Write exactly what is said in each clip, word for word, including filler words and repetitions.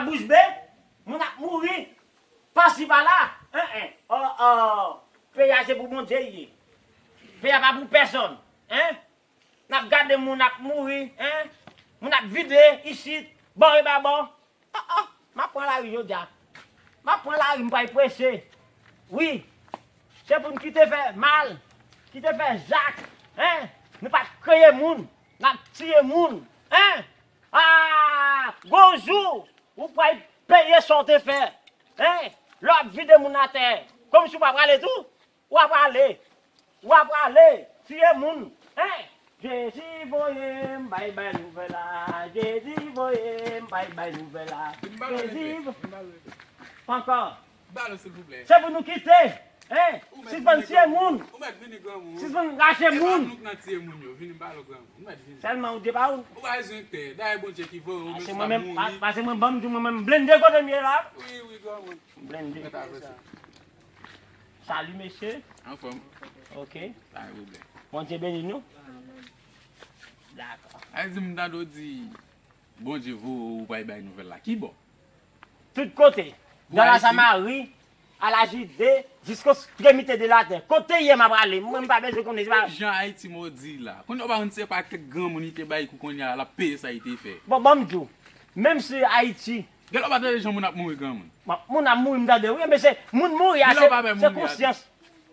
Bouch be, moun ap mouri. Pasi pa la. Hein, hein. Oh, oh. Peyi a se pou Bondye l ye. Peyi a pa pou pèsonn. Hein? N ap gade moun ap mouri. Hein? Moun ap vide isit. Bò e babò. Oh, oh. M ap pran lari jodi a. M ap pran lari, m pral prese. Wi. Se pou n kite fè mal. Kite fè zak. Hein? Nou pa kreye moun. N ap tiye moun. Hein? Ah! Gon jou, ou pral peye sa w te fè. Hein? Lè w ap vide moun atè. Kòmsi w pa prale tou? W a prale. W a prale. Tiye moun. Hein? Jezi voye m bay bay nouvèl la. Jezi voye m bay bay nouvèl la. Jezi vo- Ankò. Ba nou, silvouplè. Se pou nou kite. Hein? Sispann tiye moun. Ou mèt vini, granmoun. Sispann rache moun. E pa nou k nan tiye moun yo. Vini, ba nou, granmoun. Ou mèt vini. Sèlman ou de pa ou. Ou pa bezwen pè. Dayè Bondye ki voye w, ou menm pa mouri. Pase mwen, ban m di mwen menm blende kote m ye la. Wi, wi, granmoun. Blende. Mèt avanse. Salut, mesye. Anfòm. Ok. Pa gen pwoblèm. Bondye beni nou. Dakò. Ay, di m tande w di Bondye voye w, ou pral bay nouvèl la. Ki bò? Tout kote. Dan la Samari, a la Jide, jiskòs tremite de latè. Kote ye m ap ale, mwen m pa bezwen konnen, se pa. Jan Ayiti modi la. Kounye a w pa konn se pa kèk granmoun li te bay kou, kounye a l ap peye sa li te fè. Bon, ban m di w, menm si Ayiti. Gen lè w pa tande jan moun ap mouri, granmoun. Bon, moun ap mouri, m tande, wi, men se moun mouri a, se konsyans.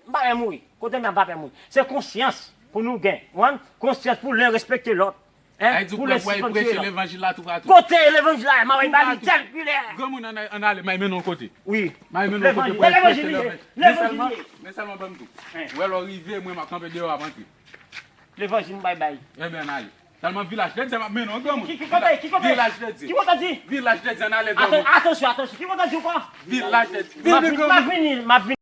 M pa pè mouri. Kote m nan m pa pè mouri. Se konsyans pou nou gen. Ou konprann? Konsyans pou len respekte lòt. Hein? Pou len sipòte lòt. Levanjil la toupatou. Kote levanjil la? M a bay bali tèl kilè. Granmoun, ann ale, m a mennen w kote. Wi. M a mennen w kote pou al preche levanjil. Levanjil ye. Men sèlman, men sèlman ban m di w. Hein? Ou wè lè w rive, mwen m ap kanpe deyò, w ap antre. Levanjil m bay bay. Ebyen, ann ale. Sèlman Vilaj Dèdye m ap mennen w, granmoun. Ki, ki kote? Ki kote? Vilaj Dèdye. Ki kote di? Vilaj Dèdye, ann ale, granmoun. Atansyon, atansyon. Ki kote di w kwa? Vilaj Dèdye. M ap vini, m ap vini, m ap vini.